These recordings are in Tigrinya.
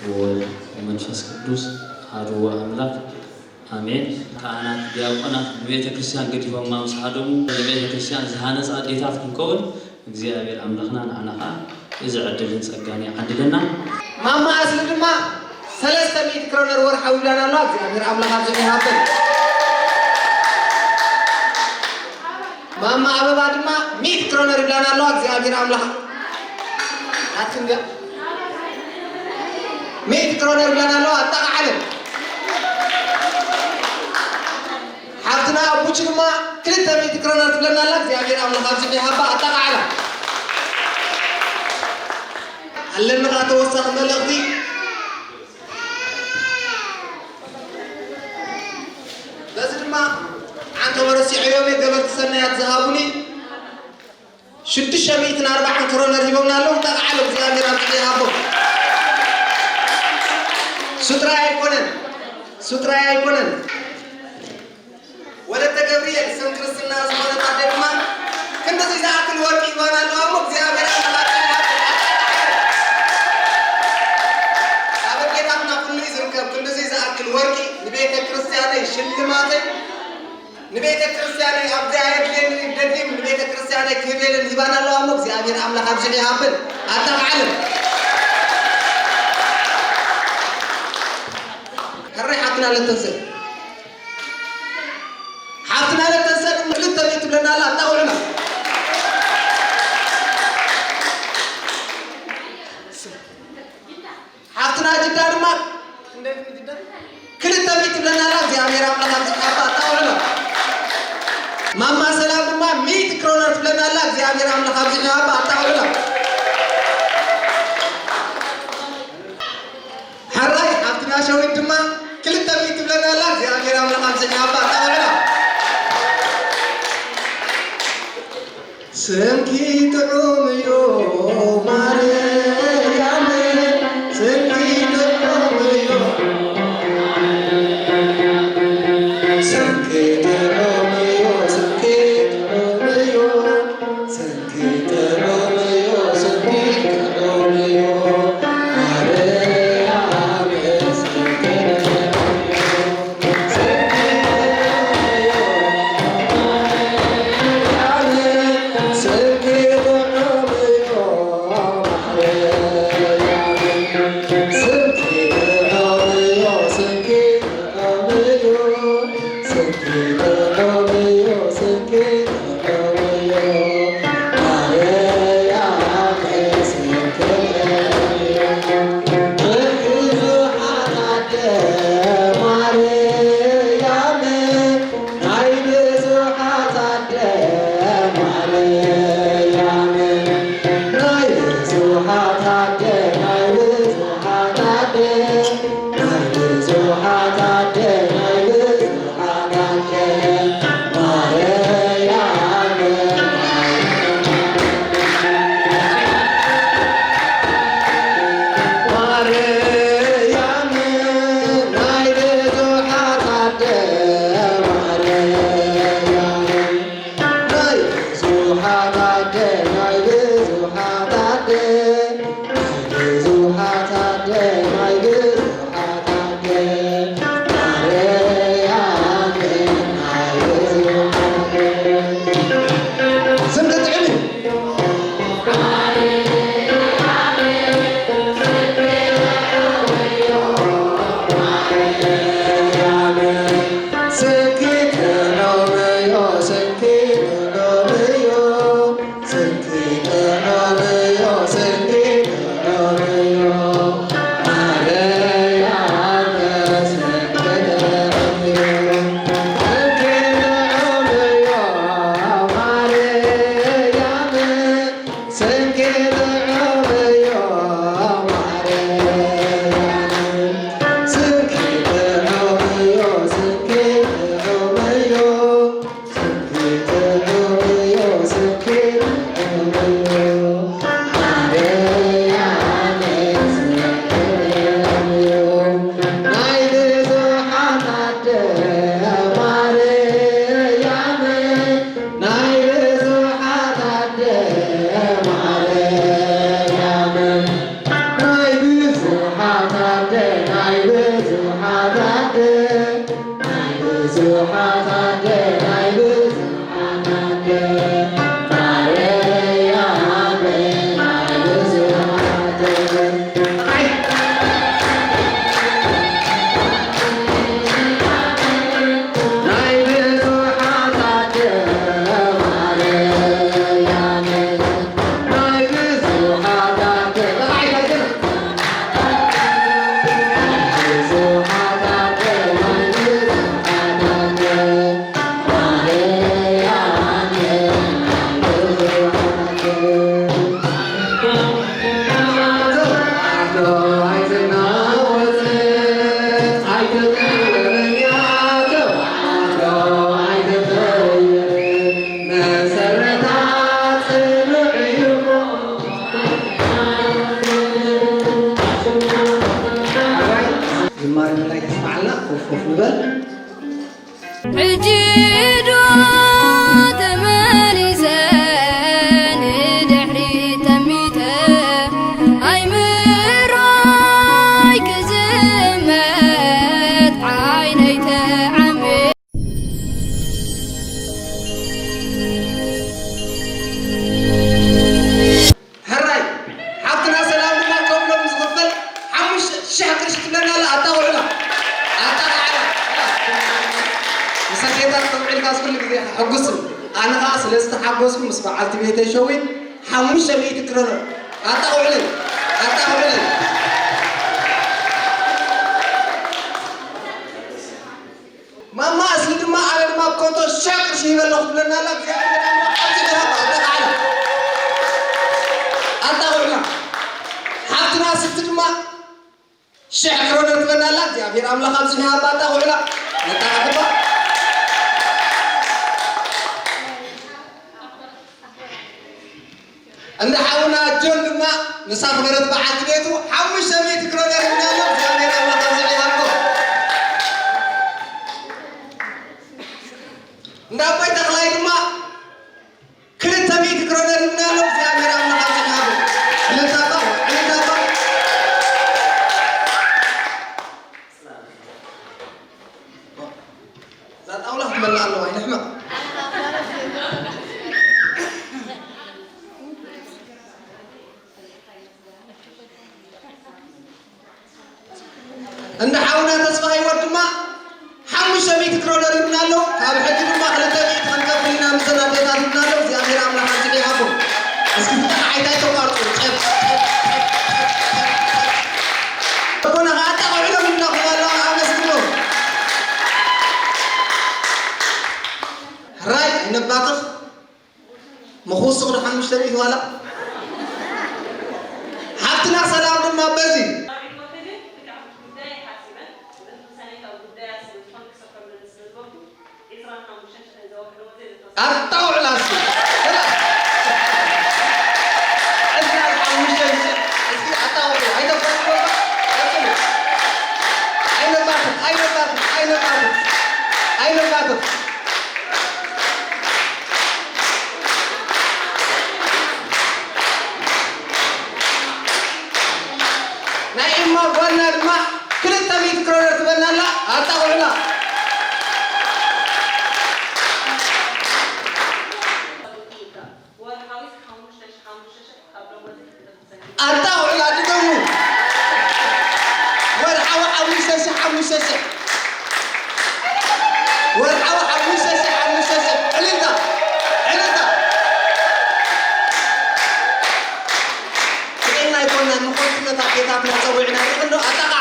ወወልድ ወመንፈስ ቅዱስ ኣሐዱ ኣምላኽ ኣሜን። ካህናት፣ ዲያቆናት ንቤተ ክርስቲያን ገዲፎማ ምስ ሃደሙ ንቤተ ክርስቲያን ዝሃነፃ ኣዴታት ክንከውን እግዚኣብሔር ኣምላኽና ንዓና ከዓ እዚ ዕድልን ጸጋን ይዓድለና። ማማ ኣስሊ ድማ ሰለስተ ሚእቲ ክሮነር ወርሓዊ ይብላና ኣለዋ። እግዚኣብሔር ኣምላኽ ኣብዚ ይሃበን። ማማ ኣበባ ድማ ሚእቲ ክሮነር ይብላና ኣለዋ። እግዚኣብሔር ኣምላኽ ናትክን ድያ? ሚእቲ ክሮነር ይብላና ኣለዋ። ኣጣቓዓለን። ሓፍትና ቡቺ ድማ ክልተ ሚእቲ ክሮነር ትብለና ኣላ። እግዚኣብሔር ኣምላኽ ኣብዚ ይሃባ። ኣጣቓዓላ። ኣለኒ ኸዓ ተወሳኺ መልእኽቲ። በዚ ድማ ዓንተቦ ረሲዐዮም እየ፣ ገበርቲ ሰናያት ዝሃቡኒ ሽዱሽተ ሚእትን ኣርባዓን ክሮነር ሂቦምና ኣለዉ። ጠቕዓሎም እግዚኣብሔር ኣብ ጥሪ ይሃቦም። ሱ ጥራይ ኣይኮነን፣ ሱ ጥራይ ኣይኮነን። ወለተ ገብርኤል ስም ክርስትና ዝኾነት ኣደ ድማ ክንድዚ ዝኣክል ወርቂ ሂባና ኣለዋ እሞ እግዚኣብሔር ኣምላኽ ኣብ ኣደታትና ኩሉ እዩ ዝርከብ። ክንድዚ ዝኣክል ወርቂ ንቤተ ክርስቲያነይ ሽልማተይ ንቤተ ክርስቲያነይ ኣብዚኣ የድልየኒ ደጊም ንቤተ ክርስቲያነይ ክህብ የለን ሂባና ኣለዋ እሞ እግዚኣብሔር ኣምላኽ ኣብዚሑ ይሃበን። ኣታ በዓልን ሕራይ ሓፍትና ለተንሰእ ሓፍትና ለተንሰእ ክልተ ሚእቲ ትብለና ኣላ ኣጣውዕና። ሓፍትና ጅዳ ድማ ክንደይ ትብል ጅዳ? ክልተ ሚእቲ ትብለና ኣላ። እግዚኣብሔር ኣምላኽ ኣብዚ ሓባ ኣጣውዕና። ማማ ሰላም ድማ ሚእቲ ክሮነር ትብለና ኣላ። እግዚኣብሔር ኣምላኽ ኣብዚ ሓባ ኣጣውዕና። ሕራይ ሓፍትና ሸዊት ድማ ክልተ ሚእቲ ትብለና ኣላ። እግዚኣብሔር ኣምላኽ ኣብዚ ሓባ ኣጣውዕና። ስምኪ ጥዑም እዩ ማርያም፣ ስምኪ ጥዑም እዩ። ስምኪ ጥዑም እዩ፣ ስምኪ ጥዑም እዩ። ስምኪ ጥዑም እዩ፣ ስምኪ ጥዑም እዩ። ማርያም ስምኪ ጥዑም እዩ። ዝማሬ መላእክት ይስማዓልና። ኮፍ ኮፍ ንበል። ሕጂ ዶ ተመሊሰ ንድሕሪት ጠሚተ፣ ኣይምሮይ ክዝመት ዓይነይ ተዓምየ። ሕራይ ሓፍትና ሰላም ድማ ከብሎም ዝኽፈል ሓሙሽተ ሽሕ ቅርሺ ትብለና ኣላ። ኣጣቕዑላ ኣጣቕዓላ ምስ ኣዴታት ከውዒልካስ ኩሉ ግዜ ሕጉስን ኣነ ኸዓ ስለ ዝተሓጎስኩ ምስ በዓልቲ ቤተይ ሸዊት ሓሙሽተ ሚእቲ ክረኖ ኣጣቕዑለይ ኣጣቕዑለይ። ማማ እስሊ ድማ ኣነ ድማ ኮቶ ሸቅ ሺህ በለኹ ትብለና ኣላ እግዚኣብሔር ኣምላኽ ኣብዚ ድሃባ ኣጣቃዕላ ኣጣቃዕላ ሓፍትና ስቲ ድማ ሽሕ ክሮነር ትበና ኣላ እግዚኣብሔር ኣምላኽ ኣብዚ ድሃባ ኣጣቃዕላ ኣጣቃዕላ እንዳ ሓውና ጆን ድማ ምስ ኣኽበረት በዓልቲ ቤቱ ሓሙሽተ ሚእቲ ክሮነር ይብላ ኣሎ እግዚኣብሔር ኣምላኽ ኣብዚ ይሃብኮ እንዳ ኣቦይ ተኽላይ ድማ ክልተ ሚእቲ ክሮነር ይብላ ኣሎ እግዚኣብሔር ኣምላኽ ኣብዚ ይሃቦ ዕልልታባ ዕልልታባ እዛ ጣውላ ክትመልእ ኣለዋ ይንሕመቕ እንዳ ሓውና ተስፋ ህይወት ድማ ሓሙሽተ ሚእቲ ክሮነር ይብና ኣሎ ካብ ሕጂ ድማ ክልተ ሚእቲ ክንከፍል ኢና ምሰን ኣዴታት ይብና ኣሎ እግዚኣብሔር ኣምላኽ ኣንስሒ ይሃቦ እስኪ ፍጠን ዓይታይ ተቋርጡ ጨብ ኣቦና ከኣጣቕዕሎም ይብላኹም ኣለዋ ኣመስግኖ ሕራይ ይነባትኽ ምኽውስቕ ዶ ሓሙሽተ ሚእቲ ዋላ ሓፍትና ሰላም ድማ በዚ ኣጣውዕላ እስኪ ዕስራን ሓሙሽተን ሽሕ እስኪ ኣጣውዕሉ ኣይተቋርጽዎ ቀጽሉ ኣይነባትት ኣይነባትት ኣይነባትት ኣይነባትት ናይ እማ ጓልና ድማ ክልተ ሚእቲ ክሮነር ትበና ኣላ ኣጣቕዑላ ኣጣቕዑላ ድገሙ ወርሓዊ ሓሙሽተ ሽሕ ሓሙሽተ ሽሕ ወርሓዊ ሓሙሽተ ሽሕ ሓሙሽተ ሽሕ ዕልልታ ዕልልታ ጥዕና ኣይኮናን ንኾንትነት ኣዴታትና ፀዊዕና ንቕንዶ ኣጣቕዓ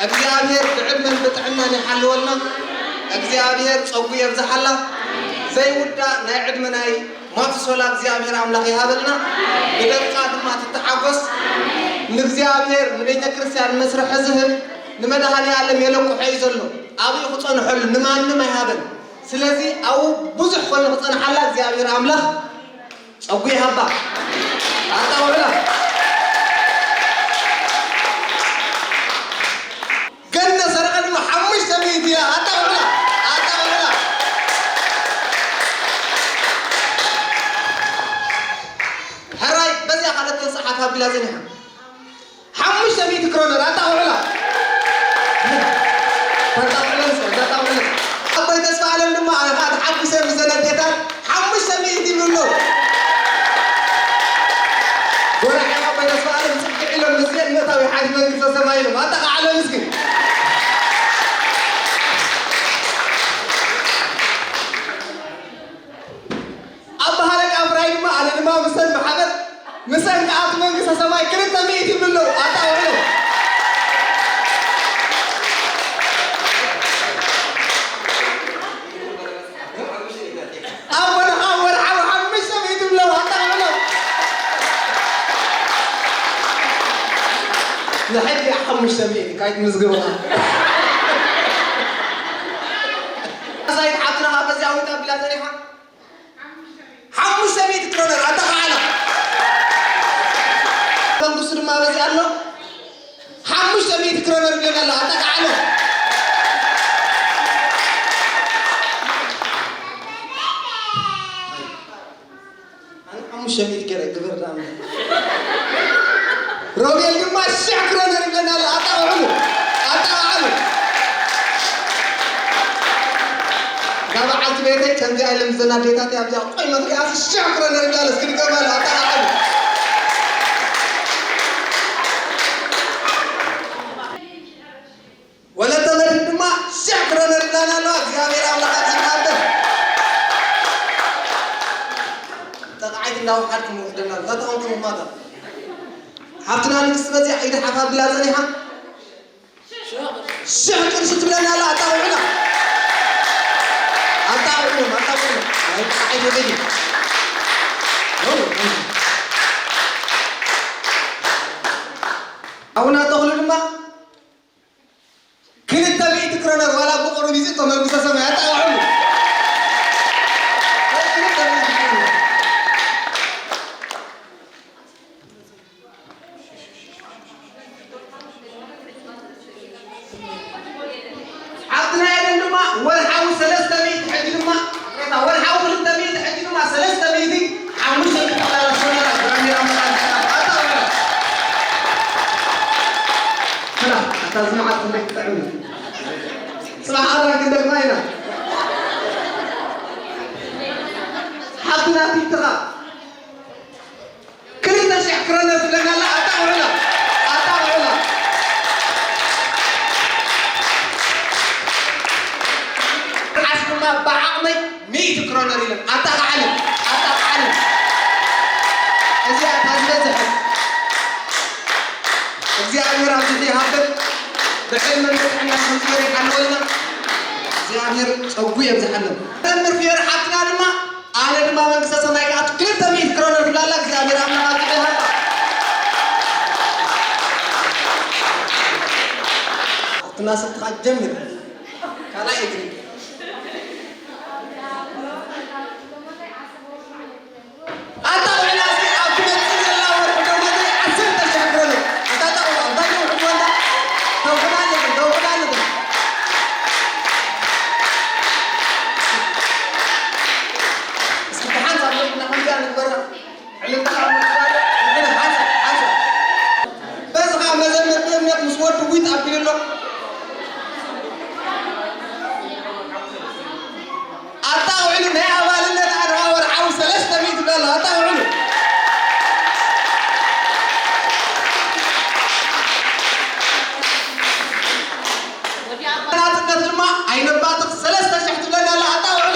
እግዚኣብሔር ብዕድመን ብጥዕናን ይሓልወልና እግዚኣብሔር ፀጉ የብዝሓላ ዘይውዳእ ናይ ዕድመ ናይ ማትሶላ እግዚኣብሔር ኣምላኽ ይሃበልና ብደቃ ድማ ትተሓጎስ ንእግዚኣብሔር ንቤተ ክርስቲያን መስርሒ ዝህብ ንመድሃኔ ኣለም የለቁሖ እዩ ዘሎ ኣብኡ ክፀንሐሉ ንማንም ኣይሃበን ስለዚ ኣብኡ ብዙሕ ኮይኑ ክፀንሓላ እግዚኣብሔር ኣምላኽ ፀጉ ይሃባ ኣጣውዕላ ገነ ሰረቐ ድማ ሓሙሽተ ሚእቲ እያ ኣጣውዕላ ኣጣውዕላ ሕራይ በዚኣ ካልኦት ተንስሓት ኣቢላ ዘኒሓ ሓሙሽተ ሚእቲ ክሮነር ኣጣውዕላ ኣቦይ ተስፋ ኣለም ድማ ኣነ ከዓ ተሓጉሰ ምስ ዘነዴታት ሓሙሽተ ሚእቲ ይብሉ ኣለዉ ጎራዕዮ ኣቦይ ተስፋ ኣለም ፅግዕ ኢሎም ምስገን ምእታዊ ሓጅ መንግስተ ሰማይ ኢሎም ኣጠቃዕሎም እስኪ ኣባሃለቃ ፍራይ ድማ ኣነ ድማ ምሰን ብሓበር ምሰን ከኣ እቲ መንግስተ ሰማይ ክልተ ሚእቲ ይብሉ ኣለዉ ኣጣውዕሉ ኣቦና ከዓ ወርሓዊ ሓሙሽተ ሚእቲ ይብሉ ኣለዉ ኣጣውዕሉ ንሕጂ ሓሙሽተ ሚእቲ ካይት ምዝግብኻ። ሳይት ሓብትና ካብ በዚኣ ውጣ ቢላ ጸኒሓ። ሓሙሽተ ሚእቲ ክሮነር ኣጠቓዓላ። መንግስቱ ድማ በዚኣ ኣሎ። ሓሙሽተ ሚእቲ ክሮነር ይብለና ኣሎ ኣጠቓዓላ። ኣነ ሓሙሽተ ሚእቲ ገይረ ግብር ዳም። ሮቤል ድማ ሽሕ ክሮነር ይብለና ኣሎ። ኣጣውዕሉ፣ ኣጣውዕሉ። እዛ በዓልቲ ቤተይ ከምዚኣ ኢለ ምስ ዘናዴታት እያ ኣብዚኣ ቆይ መኽሪኣስ ሽሕ ክሮነር ይብላ ኣሎ። እስኪ ድገማ ኣሎ። ኣጣውዕሉ። ወለተ መድህን ድማ ሽሕ ክሮነር ይብላና ኣለዋ። እግዚኣብሔር ኣምላኽ ኣብዚ ይሓብር። ጠቕዓይት እንዳወሓድኩም ይውሕደና። እዛ ተቐምኩም ማታ። ሓፍትና ንግስቲ በዚኣ ኢድ ሓፍ ኣቢላ ጸኒሓ። ሽሕ ቅርሺ ትብለና ኣላ። ኣጣውዑና። ኣጣውዑ፣ ኣጣውዑ። ናይ ጠቕዓይት ውሕድ እዩ። ኣቡና ተኽሉ ድማ ክልተ ሚእቲ ክሮነር ዋላ ብቑሩብ እዩ ዝእቶ መንግስተ ሰማይ ኣጣቕዕሉ። ክልተ ሚእቲ ክሮነር። ሓፍትና ኤደን ድማ ወርሓዊ ሰለስተ ሚእቲ፣ ሕጂ ድማ፣ ይቕሬታ፣ ወርሓዊ ክልተ ሚእቲ፣ ሕጂ ድማ ሰለስተ ሚእቲ፣ ሓሙሽተ ሚእቲ ዶላር ኣስመራ ግራሚራ መቓን ኣጣቕዕሉ። ስራሕ፣ ኣታ እዚ መዓት ክንደይ ክጥዕም እዩ። ጽባሕ ኣዳም ክንደግማ ኢና። ሓፍትና ቲክቶኻ ክልተ ሽሕ ክረነ ትብለና ኣላ። ኣጣቕዑላ፣ ኣጣቕዑላ። ሓስ ድማ ብዓቕመይ ሚእቲ ክሮነር ኢለን ኣጣቕዓለን፣ ኣጣቕዓለን። እዚኣ እታ ዝበዝሐት። እግዚኣብሔር ኣብዚሑ ይሃበን። ብዕድመን ብጥዕናን ከም ዝበረ ይሓልወልና። እግዚኣብሔር ጸጉ የብዝሓለን። መምህር ፊዮሪ ሓብትና ድማ፣ ኣነ ድማ መንግስተ ሰማይ ከኣቱ ክልተ ሚእቲ ክሮነር ትብላላ። እግዚኣብሔር ኣምላኽ ኣብዚሑ ይሃባ። ሓብትና ስርትኻ ጀምር። ካልኣይ እግሪ። ኣታ ውዕላ እስኪ ኣብ ትመጽእ ዘላ ወርሒ ደሞዘይ ዓሰርተ ሺሕ ክረኑ። ኣታ ኣታ ውዕላ፣ እንታይ ነው ውዕላ? ተውዕላ ኣለኹም፣ ተውዕላ ኣለኹም። እስኪ ብሓንሳብ ንሕና ከምዚኣ ንግበራ። ዕልልታ ኣብ ምቅባል፣ ንሕና ሓንሳብ፣ ሓንሳብ። በዚ ኸዓ መዘመር ብእምነት ምስ ወዱ ዊጥ ኣቢሉ ኣሎ። ኣጣውዕሉ ናይ ኣባልነት ኣድዋ ወርሓዊ ሰለስተ ሚእቲ ዶላር ኣጣውዕሉ። ናጽነት ድማ ኣይነባትኽ ሰለስተ ሽሕ ትብለና ኣላ ኣጣውዕሉ።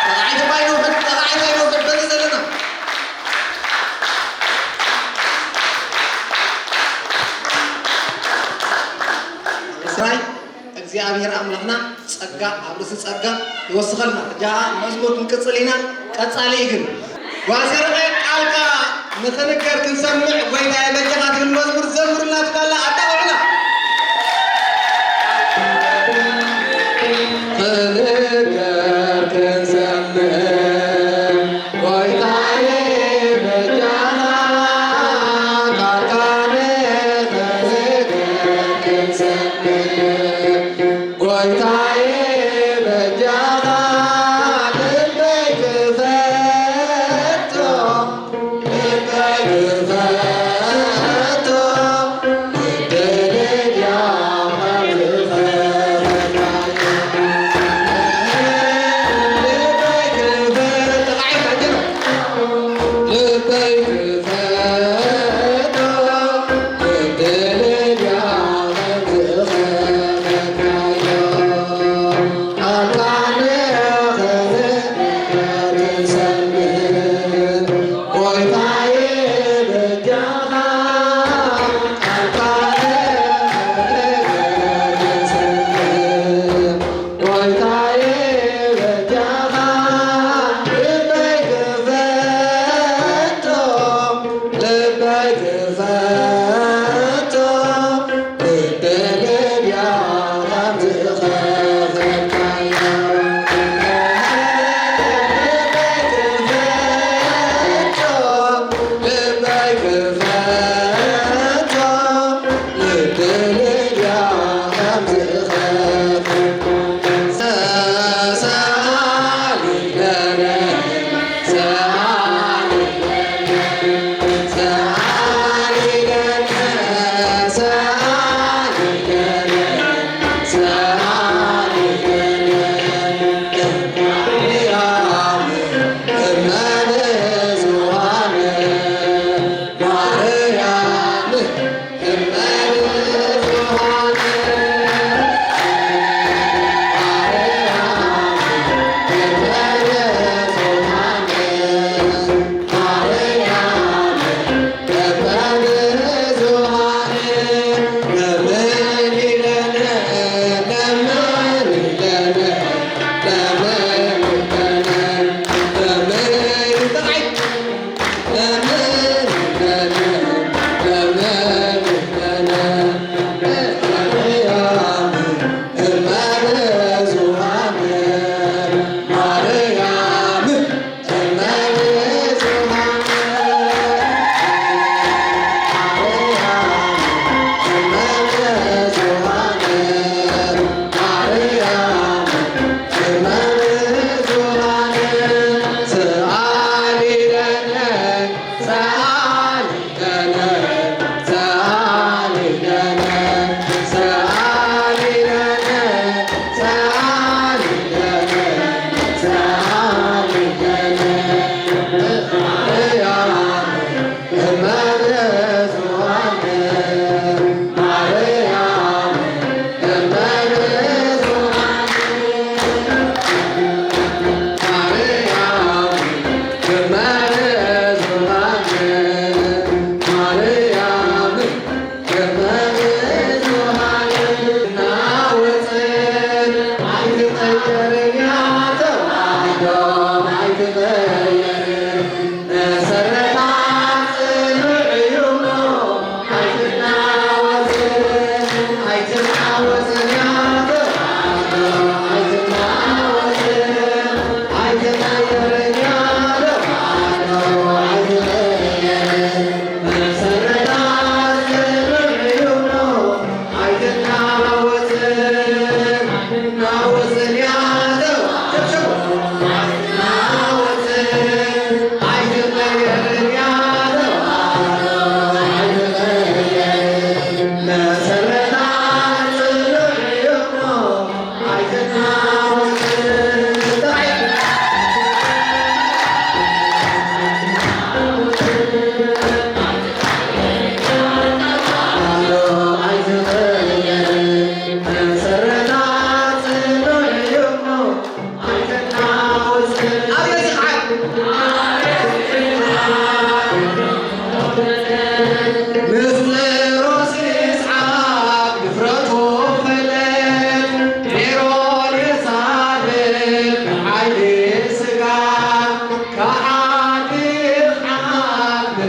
ጠቕዓይ ድማ ኣይነውሕድ፣ ጠቕዓይ ኣይነውሕድ በዚ ዘለና። ምስራይ እግዚኣብሔር ኣምላኽና ጸጋ ኣብ ርእሲ ጸጋ ይወስኸልና። ሕጂ መዝሙር ክንቅጽል ኢና። ቀጻሊ ግን ጓሰረቐ ቃልካ ንኽንገር ክንሰምዕ ጎይታየ በጃኻ ትብል መዝሙር ዘምሩልና ትባላ ኣጣቕዑና። ክንገር ክንሰምዕ ጎይታየ በጃኻ ቃልካ ንኽንገር ክንሰምዕ ጎይታየ በጃኻ ልበይ ክፈቶ፣ ልበይ ክፈቶ፣ ልደልያ ልበይ ክፈቶ፣ ልበይ ክፈቶ፣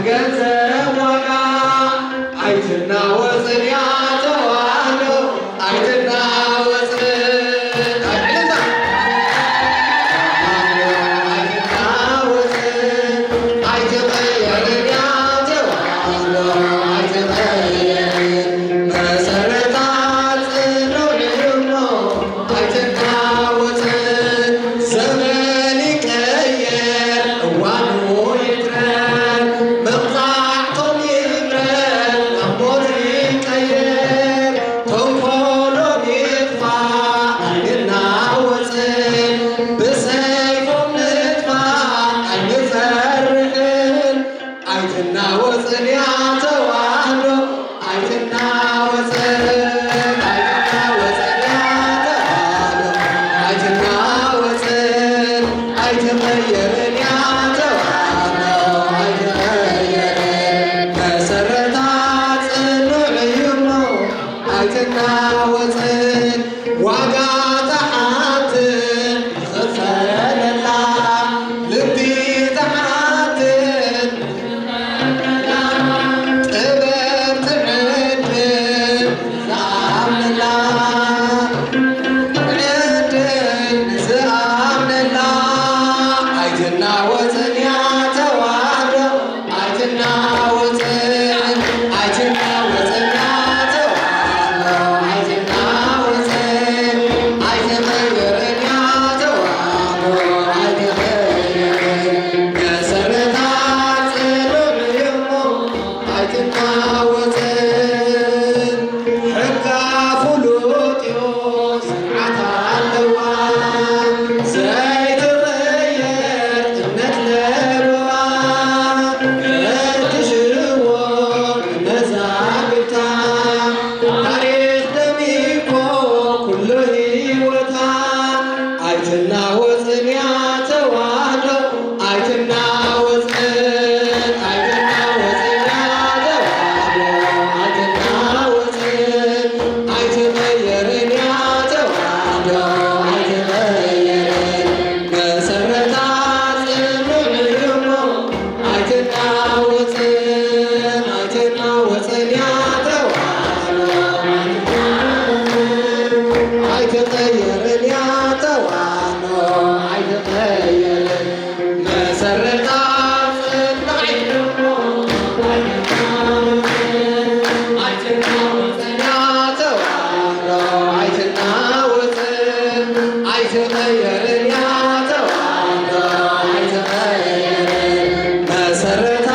ገንዘብ ዋጋ ኣይትናወጽን እያ ተዋህዶ ኣይትናወጽን። ኣይትናወጽን፣ ኣይትቐየርን እያ ተዋህዶ ኣይትቐየርን። መሰረታ ጽኑዕ እዩ እሞ ኣይትናወጽን። ዘመን ይቀየር እዋኑ ይትረር፣ መቕጻዕቶም ይብረር ካብ ሞት ይቀየር። ተንኮሎም ይጥፋእ ኣይንናወጽን፣ ብሰይፎም ንጥፋእ ኣይንፈርሕን። ኣይትናወጽን እያ ተዋህዶ ኣይትናወጽን፣ ኣይትናወጽን እያ ተዋህዶ ኣይትናወጽን፣ ኣይትቐየርን እያ ተዋህዶ ኣይትቐየርን። መሰረታ ጽኑዕ እዩ እሞ ኣይትናወጽን፣ ዋጋ ትሓትት ዝኸፈለላ፣ ልቢ ትሓትት ጥበብ ትዕድል ዝኣምነላ፣ ትዕድል ዝኣምነላ። ኣይትናወጽን እያ ተዋህዶ ኣይትናወጽን፣ ኣይትናወጽን እያ ተዋህዶ ኣይትናወጽን፣ ኣይትቐየርን እያ ተዋህዶ ኣይትቐየርን። መሰረታ ጽኑዕ እዩ እሞ ኣይትናወጽን። ሕጋ ፍሉጥ እዩ ስርዓት ኣለዋ ዘይትቐየር እምነት ለበዋ። ፈትሽዎ መዛግብታ ታሪኽ ደሚቆ ኩሉ ህይወታ። ኣይትናወጽን እያ ተዋህዶ ኣይትናወጽን፣ ኣይትናወጽን እያ ተዋህዶ ኣይትናወጽን፣ ኣይትቐየርን እያ ተዋህዶ ኣይትቐየርን። መሰረታ ጽኑዕ እዩ እሞ ኣይትናወጽን፣ ኣይትናወጽን እያ ተዋህዶ ኣይትናወጽን፣ ኣይትቐየርን እያ ተዋህዶ ኣይትቐየርን። መሰረታ ጽንዓይ ደሞ ኣይትናወጽን፣ ኣይትናወጽን እያ ተዋህዶ ኣይትናወጽን፣ ኣይትቐየርን እያ ተዋህዶ ኣይትቐየርን። መሰረታ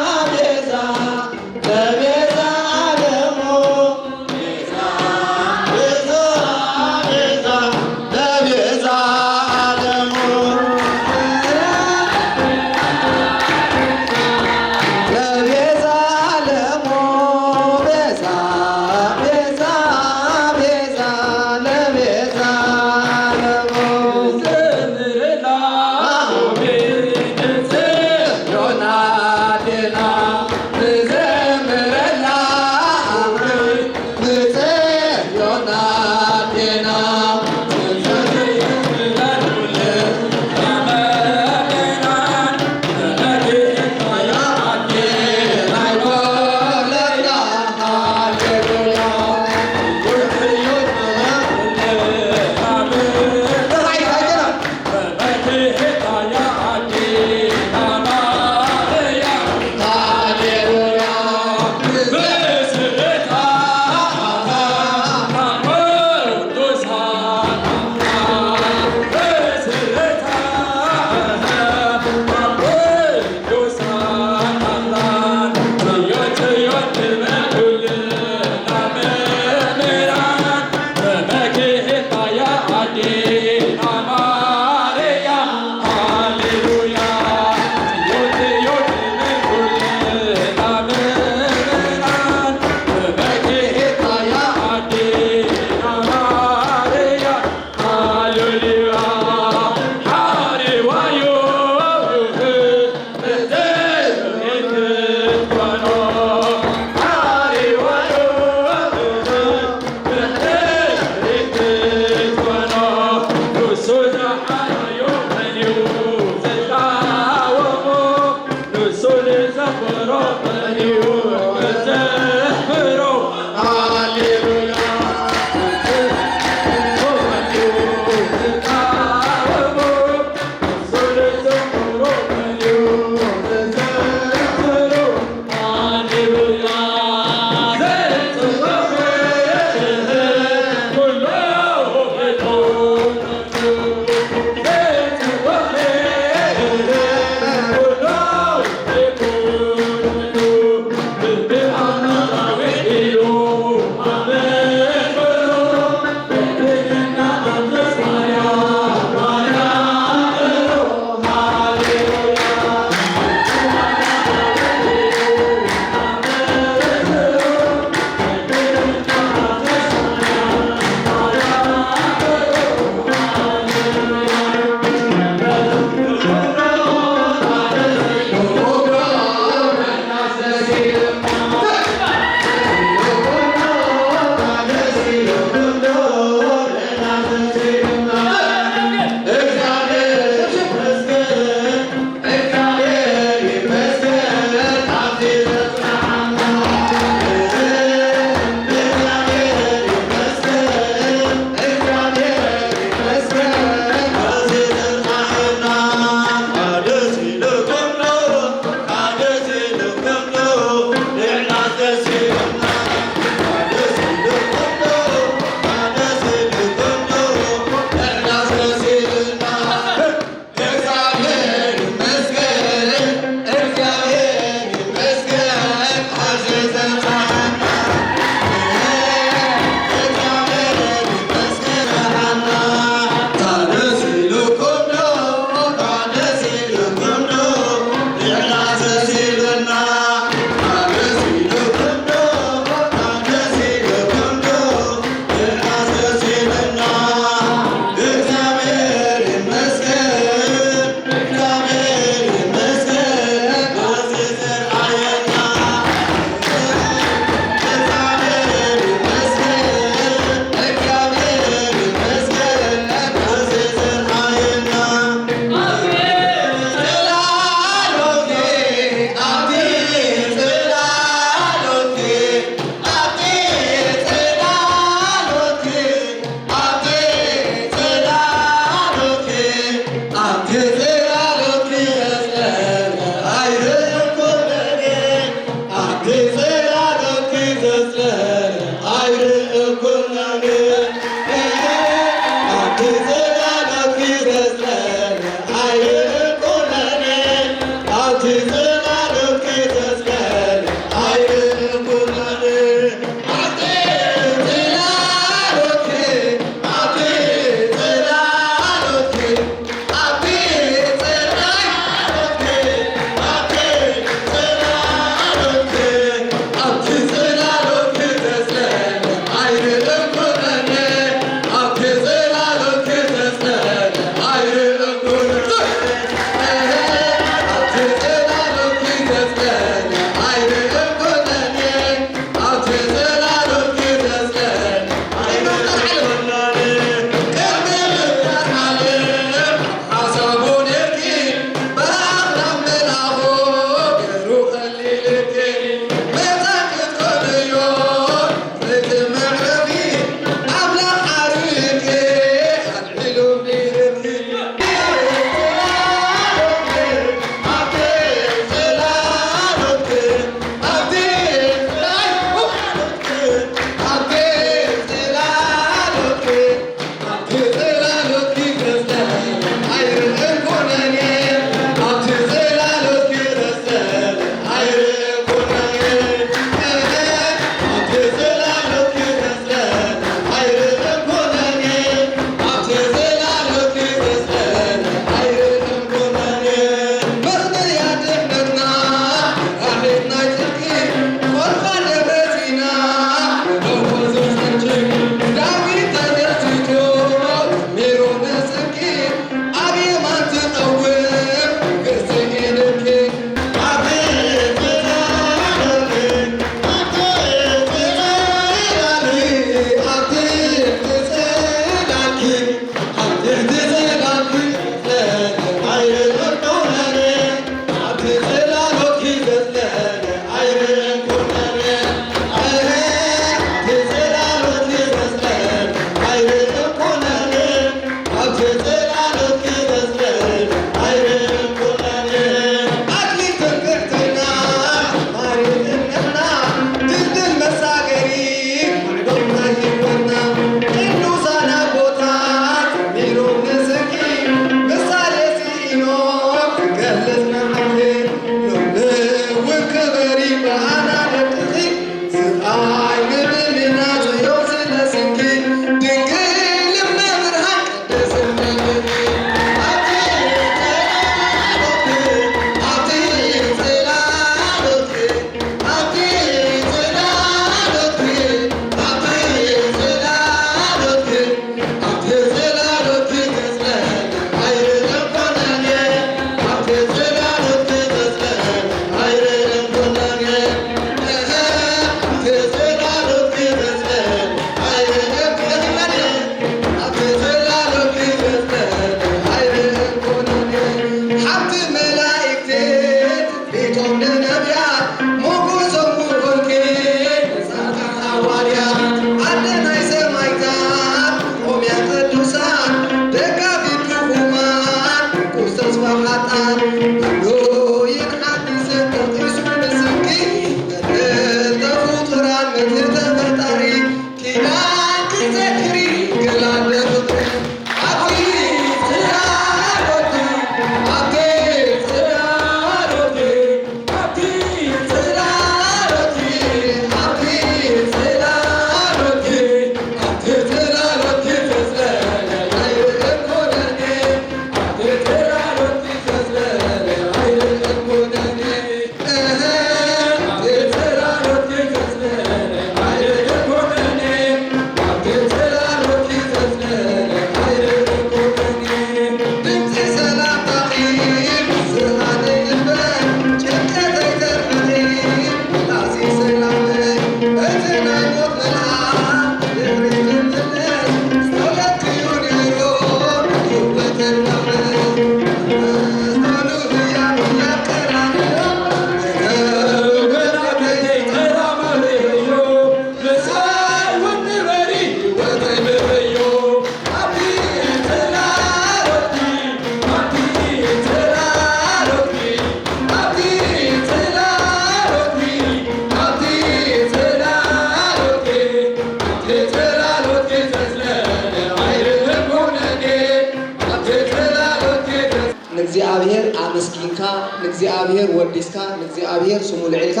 እግዚኣብሔር ወዲስካ ንእግዚኣብሔር ስሙ ልዒልካ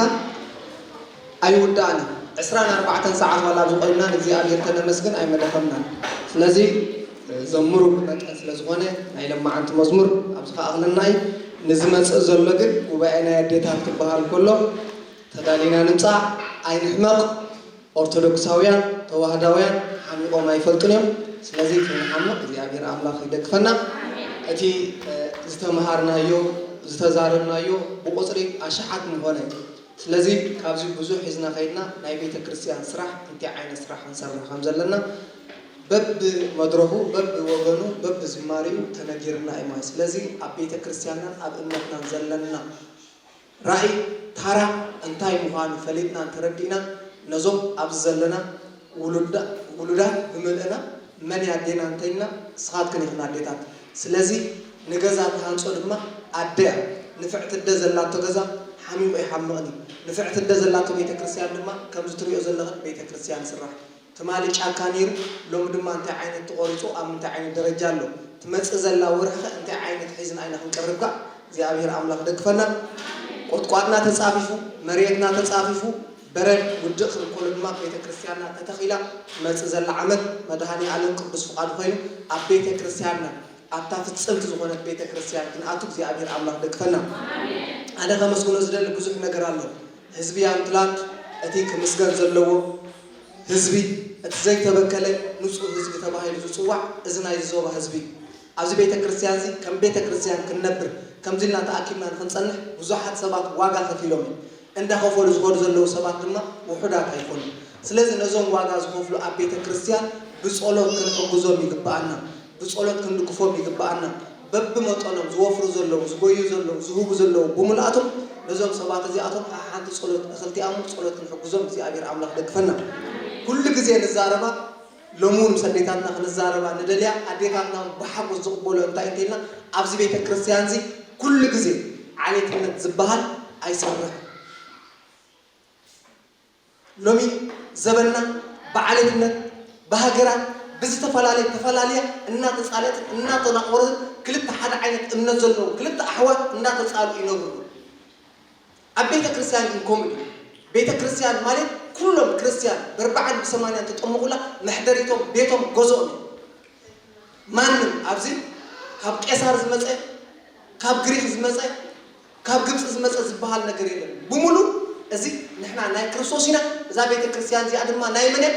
ኣይውዳእን እዩ። ዕስራን ኣርባዕተን ሰዓት ዋላ ኣብዚ ቆይምና ንእግዚኣብሔር ተነመስግን ኣይመደኸምናን። ስለዚ ዘምሩ ብመጠን ስለ ዝኾነ ናይ ለማዓንቲ መዝሙር ኣብዚ ከኣኽለና እዩ። ንዝመጽእ ዘሎ ግን ጉባኤ ናይ ኣዴታት ክበሃል ከሎ ተዳሊና ንምጻእ ኣይንሕመቕ። ኦርቶዶክሳውያን ተዋህዳውያን ሓሚቖም ኣይፈልጡን እዮም። ስለዚ ከይንሓምቕ እግዚኣብሔር ኣምላኽ ይደግፈና። እቲ ዝተምሃርናዮ ዝተዛረብናዮ ብቁፅሪ ኣሽሓት ምኾነ። ስለዚ ካብዚ ብዙሕ ሒዝና ከይድና ናይ ቤተ ክርስቲያን ስራሕ እንታይ ዓይነት ስራሕ ክንሰርሕ ከም ዘለና በብመድረኹ በብወገኑ በብዝማሪኡ ተነጊርና እዩ ማለት። ስለዚ ኣብ ቤተ ክርስቲያንናን ኣብ እምነትናን ዘለና ራእይ ታራ እንታይ ምዃኑ ፈሊጥናን ተረዲእናን ነዞም ኣብዚ ዘለና ውሉዳ- ውሉዳት ብምልእና መን ኣዴና እንተይልና ንስኻትክን ኢኽን ኣዴታት። ስለዚ ንገዛ ትሃንጾ ድማ ኣደ እያ። ንፍዕቲ ኣደ ዘላቶ ገዛ ሓሚቑ ኣይሓምቕን እዩ። ንፍዕቲ ኣደ ዘላቶ ቤተ ክርስቲያን ድማ ከምዚ ትሪኦ ዘለኽን ቤተ ክርስቲያን ይስራሕ። ትማሊ ጫካ ነይሩ፣ ሎሚ ድማ እንታይ ዓይነት ተቖሪጹ፣ ኣብ ምንታይ ዓይነት ደረጃ ኣሎ፣ ትመጽእ ዘላ ወርሒ ከ እንታይ ዓይነት ሒዝና ኢና ክንቀርብ ከኣ እግዚኣብሔር ኣምላኽ ደግፈና። ቁጥቋጥና ተጻፊፉ፣ መሬትና ተጻፊፉ፣ በረድ ውድቕ ክንኮሎ ድማ ቤተ ክርስቲያንና ተተኺላ ትመጽእ ዘላ ዓመት መድሃኔ ኣለም ቅዱስ ፍቓዱ ኮይኑ ኣብ ቤተ ክርስቲያንና ኣብታ ፍጽምቲ ዝኾነት ቤተ ክርስቲያን ክንኣቱ እግዚኣብሔር ኣምላኽ ደግፈና። ኣነ ከመስግኖ ዝደሊ ብዙሕ ነገር ኣሎ። ህዝቢ ያንትላንድ እቲ ክምስገን ዘለዎ ህዝቢ፣ እቲ ዘይተበከለ ንጹህ ህዝቢ ተባሂሉ ዝጽዋዕ እዚ ናይዚ ዞባ ህዝቢ እዩ። ኣብዚ ቤተ ክርስቲያን እዚ ከም ቤተ ክርስቲያን ክንነብር ከምዚ ኢልና ተኣኪብና ንክንጸንሕ ብዙሓት ሰባት ዋጋ ከፊሎም እዮም። እንዳኸፈሉ ዝኸዱ ዘለዉ ሰባት ድማ ውሑዳት ኣይኮኑን። ስለዚ ነዞም ዋጋ ዝኸፍሉ ኣብ ቤተ ክርስቲያን ብጸሎት ክንሕግዞም ይግብኣና። ብጸሎት ክንድግፎም ይግብኣና። በብመጠኖም ዝወፍሩ ዘለዉ፣ ዝጎዩ ዘለዉ፣ ዝህቡ ዘለዉ ብምልኣቶም ነዞም ሰባት እዚኣቶም ሓንቲ ጸሎት እኽልቲኣሙ ጸሎት ክንሕግዞም እግዚኣብሔር ኣምላኽ ደግፈና። ኩሉ ግዜ ንዛረባ ሎሚ እውን ምስ ኣዴታትና ክንዛረባ ንደልያ ኣዴታትና እውን ብሓጎስ ዝቕበሎ እንታይ እንተኢልና ኣብዚ ቤተ ክርስቲያን እዚ ኩሉ ግዜ ዓሌትነት ዝበሃል ኣይሰርሕን። ሎሚ ዘበንና ብዓሌትነት ብሃገራት ብዝተፈላለየ ተፈላለያ እናተፃለትን እናተናቆረትን ክልተ ሓደ ዓይነት እምነት ዘለዎም ክልተ ኣሕዋት እናተፃሉ ይነብሩ። ኣብ ቤተ ክርስቲያን ግን ከምኡ እዩ። ቤተ ክርስቲያን ማለት ኩሎም ክርስቲያን ብኣርባዓን ብሰማንያን ተጠምቑላ መሕደሪቶም ቤቶም ገዝኦም እዩ። ማንም ኣብዚ ካብ ቄሳር ዝመፀ ካብ ግሪክ ዝመፀ ካብ ግብፂ ዝመፀ ዝበሃል ነገር የለን። ብምሉእ እዚ ንሕና ናይ ክርስቶስ ኢና። እዛ ቤተ ክርስቲያን እዚኣ ድማ ናይ መን እያ?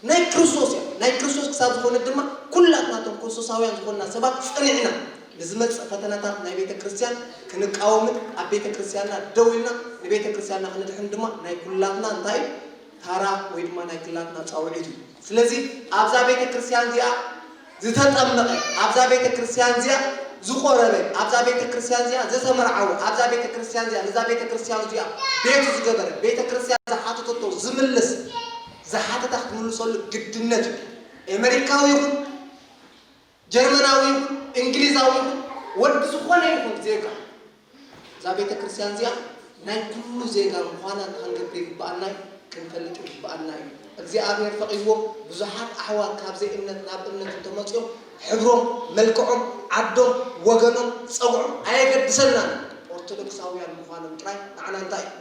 ናይ ክርስቶስ እያ። ናይ ክርስቶስ ክሳብ ዝኾነት ድማ ኩላትና እቶም ክርስቶሳውያን ዝኾንና ሰባት ፅኒዕና ንዝመፅእ ፈተናታት ናይ ቤተ ክርስቲያን ክንቃወምን ኣብ ቤተ ክርስቲያንና ደው ኢልና ንቤተ ክርስቲያንና ክንድሕን ድማ ናይ ኩላትና እንታይ እዩ? ታራ ወይ ድማ ናይ ኩላትና ፃውዒት እዩ። ስለዚ ኣብዛ ቤተ ክርስቲያን እዚኣ ዝተጠመቐ ኣብዛ ቤተ ክርስቲያን እዚኣ ዝቆረበ ኣብዛ ቤተ ክርስቲያን እዚኣ ዝተመርዓወ ኣብዛ ቤተ ክርስቲያን እዚኣ ነዛ ቤተ ክርስቲያን እዚኣ ቤቱ ዝገበረ ቤተ ክርስቲያን ዝሓተተቶ ዝምልስ ዝሓተታ ክትምልሰሉ ግድነት እዩ። ኤመሪካዊ ይኹን ጀርመናዊ ይኹን እንግሊዛዊ ይኹን ወዲ ዝኾነ ይኹን ዜጋ እዛ ቤተ ክርስቲያን እዚኣ ናይ ኩሉ ዜጋ ምዃና ክንገብር ይግብኣና እዩ፣ ክንፈልጥ ይግብኣና እዩ። እግዚኣብሔር ፈቒድዎ ብዙሓት ኣሕዋት ካብ ዘይእምነት ናብ እምነት እንተመፅኦም ሕብሮም፣ መልክዖም፣ ዓዶም፣ ወገኖም፣ ፀጉዖም ኣየገድሰናን ኦርቶዶክሳውያን ምዃኖም ጥራይ ንዓና እንታይ እዩ?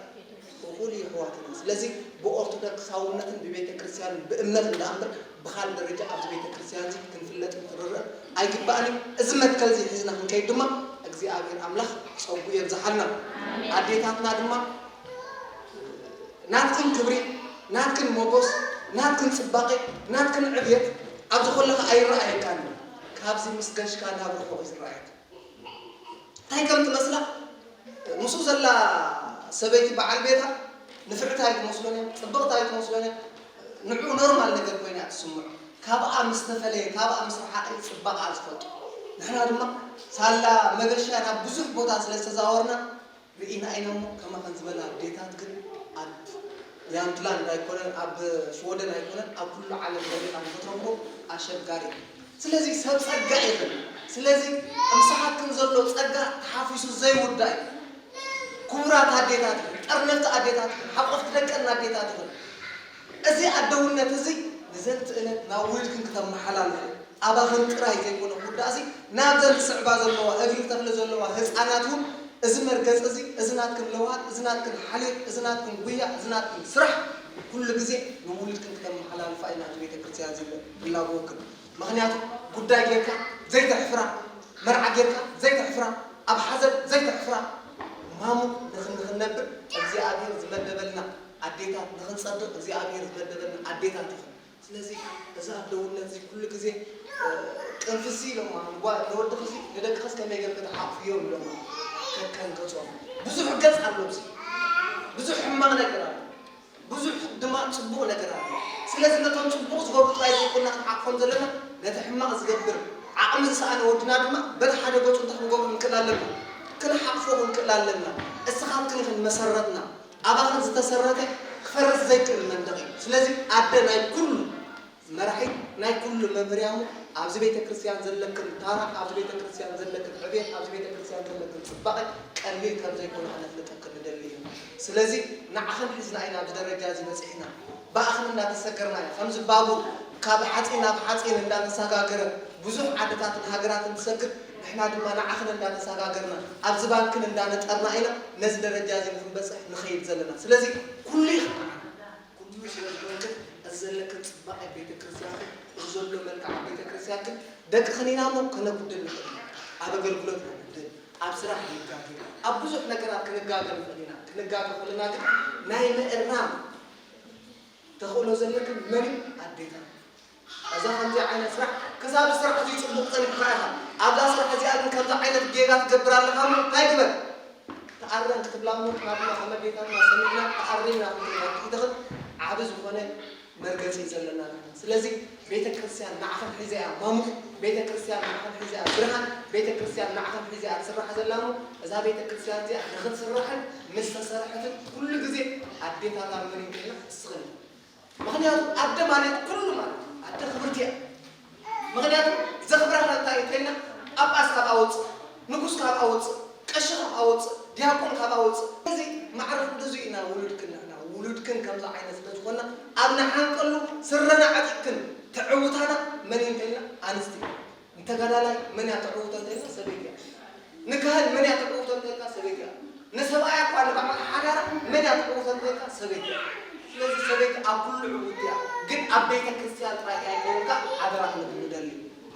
እኹል እዩ ኣሕዋትና። ስለዚ ብኦርቶዶክሳውነትን ብቤተ ክርስቲያንን ብእምነት እንዳኣምበር ብኻል ደረጃ ኣብዚ ቤተ ክርስቲያን እዚ ክንፍለጥን ክንርእ ኣይግባእን እዩ። እዚ መትከል እዚ ሒዝና ክንከይድ ድማ እግዚኣብሔር ኣምላኽ ጸጉ የብዝሓልና። ኣዴታትና ድማ ናትክን ክብሪ፣ ናትክን ሞጎስ፣ ናትክን ጽባቐ፣ ናትክን ዕብየት ኣብዚ ኮለኻ ኣይረኣየካን እዩ። ካብዚ ምስ ገሽካ ናብ ርሑቕ እዩ ዝረኣየካ። እንታይ ከም ትመስላ ምስኡ ዘላ ሰበይቲ በዓል ቤታ ንፍዕቲ ኣይትመስሎን እያ፣ ጽብቕቲ ኣይትመስሎን እያ። ንዕኡ ኖርማል ነገር ኮይና እያ ትስምዖ። ካብኣ ምስ ተፈለየ፣ ካብኣ ምስ ረሓቐ እዩ ጽባቐኣ ዝፈልጦ። ንሕና ድማ ሳላ መገሻ ናብ ብዙሕ ቦታ ስለ ዝተዛወርና ርኢና ኢና እሞ ከማኸን ዝበላ ኣዴታት ግን ኣብ ያምትላንድ ኣይኮነን ኣብ ሽወደን ኣይኮነን ኣብ ኩሉ ዓለም ደሪኻ ንክትረኽቦ ኣሸጋሪ እዩ። ስለዚ ሰብ ጸጋ ኢኽን። ስለዚ እምስኻትክን ዘሎ ጸጋ ተሓፊሱ ዘይውዳእ እዩ። ክቡራት ኣዴታት ኢኽን፣ ጠርነፍቲ ኣዴታት ኢኽን፣ ሓቆፍቲ ደቀን ኣዴታት ኢኽን። እዚ ኣደውነት እዚ ንዘንቲ እለት ናብ ውሉድክን ክተመሓላልፉ ኣባኽን ጥራይ ዘይኮነ ክውዳእ እዚ ናብዘን ዝስዕባ ዘለዋ እግሪ ክተኽሊ ዘለዋ ህፃናት እውን እዚ መርገፂ እዚ፣ እዚ ናትክን ለውሃት፣ እዚ ናትክን ሓልዮት፣ እዚ ናትክን ጉያ፣ እዚ ናትክን ስራሕ ኩሉ ግዜ ንውሉድክን ክተመሓላልፋ ኢና ኣብዚ ቤተ ክርስቲያን እዚ ንላበወክን። ምኽንያቱ ጉዳይ ጌርካ ዘይተሕፍራ፣ መርዓ ጌርካ ዘይተሕፍራ፣ ኣብ ሓዘን ዘይተሕፍራ፣ ማሙቕ ንኽን-፣ ንኽንነብር እግዚኣብሔር ዝመደበልና ኣዴታት፣ ንኽንጸድቕ እግዚኣብሔር ዝመደበልና ኣዴታት ኢኹም። ስለዚ እዚ ኣደውነት እዚ ኩሉ ግዜ፣ እ፣ ቅንፍሲ ኢሎማ፣ ንጓ-፣ ንወድኽሲ ንደቅኽስ ከመይ ጌርክ ክትሓቕፍዮም ኢሎማ። ከከም ገጾም ብዙሕ ገጽ ኣሎ፣ እዚ ብዙሕ ሕማቕ ነገር ኣሎ፣ ብዙሕ ድማ ጽቡቕ ነገር ኣሎ። ስለዚ ነቶም ጽቡቕ ዝገብሩ ጥራይ ዘይኮንና ክንሓቕፎም ዘለና፣ ነቲ ሕማቕ ዝገብር ዓቕሚ ዝሰኣነ ወድና ድማ በቲ ሓደ ገጹ እንታይ ክንገብሮ ክንክእል ኣለና? ክንሓቕፎ ክንክእል ኣለና። እስኻትክን ኢኽን መሰረትና። ኣባኽን ዝተሰረተ ክፈርስ ዘይክእል መንደቕ እዩ። ስለዚ ኣደ ናይ ኩሉ መራሒት፣ ናይ ኩሉ መምህር እያ እሞ ኣብዚ ቤተ ክርስቲያን ዘለክን ታራ፣ ኣብዚ ቤተ ክርስቲያን ዘለክን ዕቤት፣ ኣብዚ ቤተ ክርስቲያን ዘለክን ጽባቐ ቀሊል ከም ዘይኮነ ከነፍልጠክን ንደሊ ኢና። ስለዚ ንዓኽን ሒዝና ኢና ኣብዚ ደረጃ እዚ በጺሕና። ብኣኽን እንዳተሰገርና ኢና። ከምዚ ባቡር ካብ ሓጺን ናብ ሓጺን እንዳተሰጋገረ ብዙሕ ዓድታትን ሃገራትን ትሰግር፣ ንሕና ድማ ንዓኽን እንዳተሰጋገርና ኣብዚ ባንክን እንዳነጠርና ኢና ነዚ ደረጃ እዚ ንክንበጽሕ ንኸይድ ዘለና። ስለዚ ኩሉ ይኽእል። ኩሉ ስለ ዝኾንክን፣ እዚ ዘለክን ጽባቐ ቤተ ክርስቲያንክን፣ እዚ ዘሎ መልክዓ ቤተ ክርስቲያንክን፣ ደቅኽን ኢና እሞ ከነጉድል ንኽእል ኢና። ኣብ ኣገልግሎት ነጉድል፣ ኣብ ስራሕ ንጋገ፣ ኣብ ብዙሕ ነገራት ክንጋገ ንኽእል ኢና። ክንጋገ ከለና ግን ናይ ምእራም ተኽእሎ ዘለክን መን እዩ? ኣዴታት። እዛ ከምዚ ዓይነት ስራሕ፣ ክሳብ ስራሕ እዚ ጽቡቕ ጸኒሕካ ኢኻ። ኣብዛ ስራሕ እዚኣ ግን ከምዚ ዓይነት ጌጋ ትገብር ኣለኻ እሞ እንታይ ግበር? ተኣረም ክትብላ እሞ ንሕና ድማ ከም ኣዴታትና ሰሚዕና ተኣሪምና ክንብል ክትኽእል ዓቢ ዝኾነ መርገጺ እዩ ዘለና ንሕና። ስለዚ ቤተ ክርስቲያን ንዓኽን ሒዛ እያ ማሙቕ፣ ቤተ ክርስቲያን ንዓኽን ሒዛ እያ ብርሃን፣ ቤተ ክርስቲያን ንዓኽን ሒዛ እያ ትስራሕ ዘላ እሞ እዛ ቤተ ክርስቲያን እዚኣ ንኽትስራሕን ምስ ተሰርሐትን ኩሉ ግዜ ኣዴታታ መን እዩ ንስኽን ኢኹን። ምኽንያቱ ኣደ ማለት ኩሉ ማለት እዩ። ኣደ ክብርቲ እያ። ምኽንያቱ ዘኽብራ እንታይ እዩ እንተኢልና ጳጳስ ካብ ኣውፅእ፣ ንጉስ ካብ ኣውፅእ፣ ቀሺ ካብ ኣውፅእ፣ ዲያቆን ካብ ኣውፅእ። እዚ ማዕረ ክንድዚ ኢና ውሉድክን ንሕና ውሉድክን ከምዚ ዓይነት ስለ ዝኾንና ኣብ ንሓንቀሉ ስረና ዓጢቕክን ተዕውታና መን እዩ እንተኢልና ኣንስቲ። ንተጋዳላይ መን እያ ተዕውቶ እንተኢልና ሰበይቲ እያ። ንካህን መን እያ ተዕውቶ እንተኢልና ሰበይቲ እያ። ንሰብኣያ እኳ ንበዓል ሓዳራ መን እያ ተዕውቶ እንተኢልና ሰበይቲ እያ። ስለዚ ሰበይቲ ኣብ ኩሉ ዕውቲ እያ። ግን ኣብ ቤተ ክርስቲያን ጥራይ ኣይኮንካ ሓደራ ክንብል ንደሊ።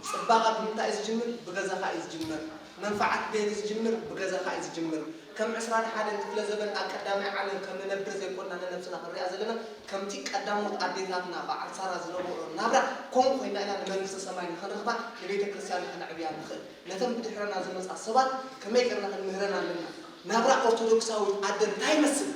ጽባቐ ብምንታይ እዩ ዝጅምር? ብገዛኻ እዩ ዝጅምር። መንፋዓት ብሄር እዩ ዝጅምር፣ ብገዛኻ እዩ ዝጅምር። ከም ዕስራን ሓደን ክፍለ ዘበን ኣብ ቀዳማይ ዓለም ከም ንነብር ዘይኮንና ንነብስና ክንሪኣ ዘለና፣ ከምቲ ቀዳሞት ኣዴታትና በዓል ሳራ ዝነበሮ ናብራ ከምኡ ኮይና ኢና ንመንግስተ ሰማይ ንኽንረኽባ ንቤተ ክርስቲያን ንኽነዕብያ ንኽእል። ነተን ብድሕረና ዝመጻ ሰባት ከመይ ጌርና ክንምህረን ኣለና። ናብራ ኦርቶዶክሳዊት ኣደ እንታይ ይመስል?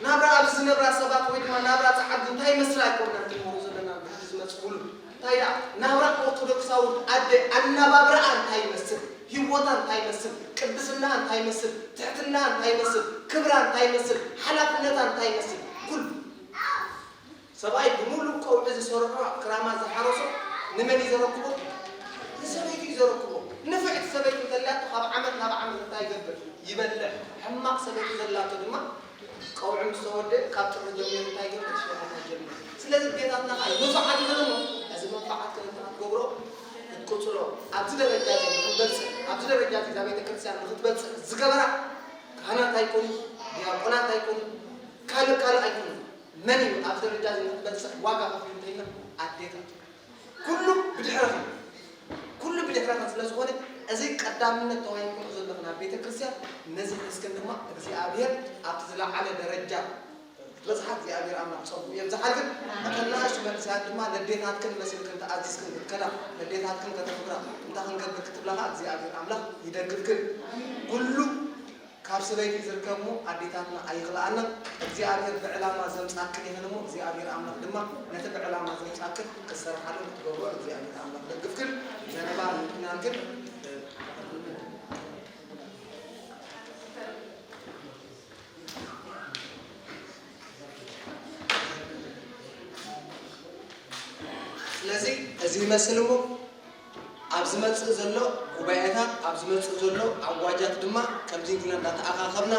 ናብራ ኣብዚ ዝነብራ ሰባት ወይ ድማ ናብራ ጸዓዱ እንታይ ይመስል ኣይኮንና ንምህሮ ዘለና ብሕጂ ዝመጽእ ውሉድ። እንታይ ደኣ ናብራ ኦርቶዶክሳዊት ኣደ ኣናባብራኣ እንታይ ይመስል? ህይወታ እንታይ ይመስል? ቅድስናኣ እንታይ ይመስል? ትሕትናኣ እንታይ ይመስል? ክብራ እንታይ ይመስል? ሓላፍነታ እንታይ ይመስል? ኩሉ ሰብኣይ ብምሉእ ቀውዒ ዝሰርሖ ክራማት ዝሓረሶ ንመን እዩ ዘረክቦ? ንሰበይቲ እዩ ዘረክቦ። ንፍዕቲ ሰበይቲ እንተልያቶ ካብ ዓመት ናብ ዓመት እንታይ ይገብር? ይበልዕ። ሕማቕ ሰበይቲ ዘላቶ ድማ ቀውዒ ምስ ተወደአ ካብ ጥሪ ጀሚሩ እንታይ ይገብር? ሽርሕታት ጀሚሩ። ስለዚ ኣዴታትና ከዓ ንፉዓት ይኾኑ እሞ እዚ መንፋዓት ክንትና ክትገብሮ ክትቅጽሎ ኣብዚ ደረጃ እዚ ንክትበጽሕ ኣብዚ ደረጃ እዚ እዛ ቤተክርስትያን ንክትበጽሕ ዝገበራ ካህናት ኣይኮኑ፣ ዲያቆናት ኣይኮኑ፣ ካልእ ካልእ ኣይኮኑ። መን እዩ ኣብዚ ደረጃ እዚ ንክትበጽሕ ዋጋ ከፊሉ እንተኢልና ኣዴታት። ኩሉ ብድሕረኻ ኩሉ ብድሕረኻ ስለ ዝኾነ እዚ ቀዳምነት ተዋሂብኩም ዘለኹም ኣብ ቤተ ክርስቲያን ነዚ ሒዝክን ድማ እግዚኣብሔር ኣብቲ ዝለዓለ ደረጃ ክትበጽሓ እግዚኣብሔር ኣምላኽ ጸጉ የብዝሓልክን። እተን ንኣሽቱ መንእሰያት ድማ ነዴታትክን መሲልክን ተኣዚዝክን ክትከዳ ነዴታትክን ከተኽብራ እንታይ ክንገብር ክትብላ ኸኣ እግዚኣብሔር ኣምላኽ ይደግፍክን። ኩሉ ካብ ሰበይቲ ዝርከብ እሞ ኣዴታትና ኣይኽልኣና። እግዚኣብሔር ብዕላማ ዘምጻክን ይኽን እሞ እግዚኣብሔር ኣምላኽ ድማ ነቲ ብዕላማ ዘምጻክን ክትሰርሓሉ ክትገብሮ እግዚኣብሔር ኣምላኽ ደግፍክን። ዘረባ ምጥናን ግን ስለዚ እዚ ይመስል እሞ ኣብ ዝመጽእ ዘሎ ጉባኤታት ኣብ ዝመጽእ ዘሎ ኣዋጃት ድማ ከምዚ ኢልና እንዳተኣኻኸብና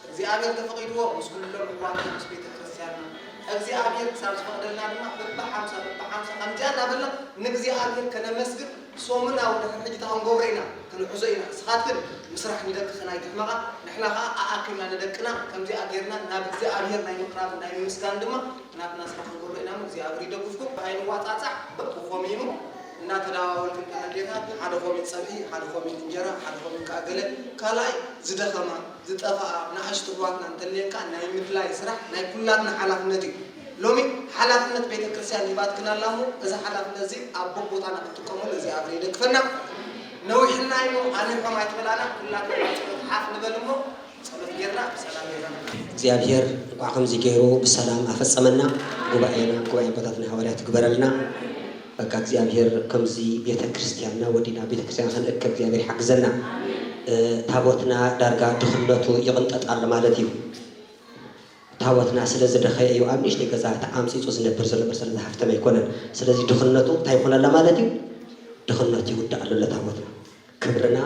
እግዚኣብሔር ተፈቒድዎ ምስ ኩሎም ኣሕዋትና ምስ ቤተ ክርስቲያንና እግዚኣብሔር ክሳብ ዝፈቕደልና ድማ በብሓምሳ በብሓምሳ ከምዚኣ እናበልና ንእግዚኣብሔር ከነመስግን ሶምና ወደ ሕጂ ታኹም ገብረ ኢና ክንሕዞ ኢና። ንስኻትክን ምስራሕ ንደቅኽን ኣይትሕመቓ፣ ንሕና ኸዓ ኣኣኪብና ንደቅና ከምዚኣ ጌርና ናብ እግዚኣብሔር ናይ ምቕራብ ናይ ምምስጋን ድማ ናትና ስራሕ ክንገብሮ ኢና። እግዚኣብሔር ይደግፍኩም። ኣይንዋጻጻዕ፣ በብኾሚኑ እናተደዋወልክን ተመዴታት ሓደ ኮሚን ጸብሒ፣ ሓደ ኮሚን እንጀራ፣ ሓደ ኮሚን ከዓ ገለ ካልኣይ ዝደኸማ ዝጠፍኣ ንኣሽቱ ኣሕዋትና እንተልየን ከዓ ናይ ምድላይ ስራሕ ናይ ኩላትና ሓላፍነት እዩ። ሎሚ ሓላፍነት ቤተ ክርስቲያን ሂባትክና ኣላ እሞ፣ እዚ ሓላፍነት እዚ ኣብ ቦቦታና ክንጥቀመሉ እግዚኣብሔር ይደግፈና። ነዊሕና እዩ፣ ኣነ ከም ኣይትበላና፣ ኩላትና ናብ ጸሎት ሓፍ ንበል እሞ፣ ጸሎት ጌርና ብሰላም ጌርና እግዚኣብሔር እንኳዕ ከምዚ ገይሩ ብሰላም ኣፈጸመና። ጉባኤና፣ ጉባኤ ኣቦታትና ሃዋርያት ትግበረልና። በቃ እግዚኣብሔር ከምዚ ቤተ ክርስቲያንና ወዲና ቤተ ክርስቲያን ክንእከብ እግዚኣብሔር ይሓግዘና። እ፣ ታቦትና ዳርጋ ድኽነቱ ይቕንጠጥ ኣሎ ማለት እዩ። ታቦትና ስለ ዝደኸየ እዩ ኣብ ንእሽተይ ገዛ ተዓምጺጹ ዝነብር ዘሎ እምበር ስለ ዝሃፍተመ ኣይኮነን። ስለዚ ድኽነቱ እንታይ ይኾነላ ማለት እዩ? ድኽነቱ ይውዳእ ኣሎ ለታቦትና። ክብርና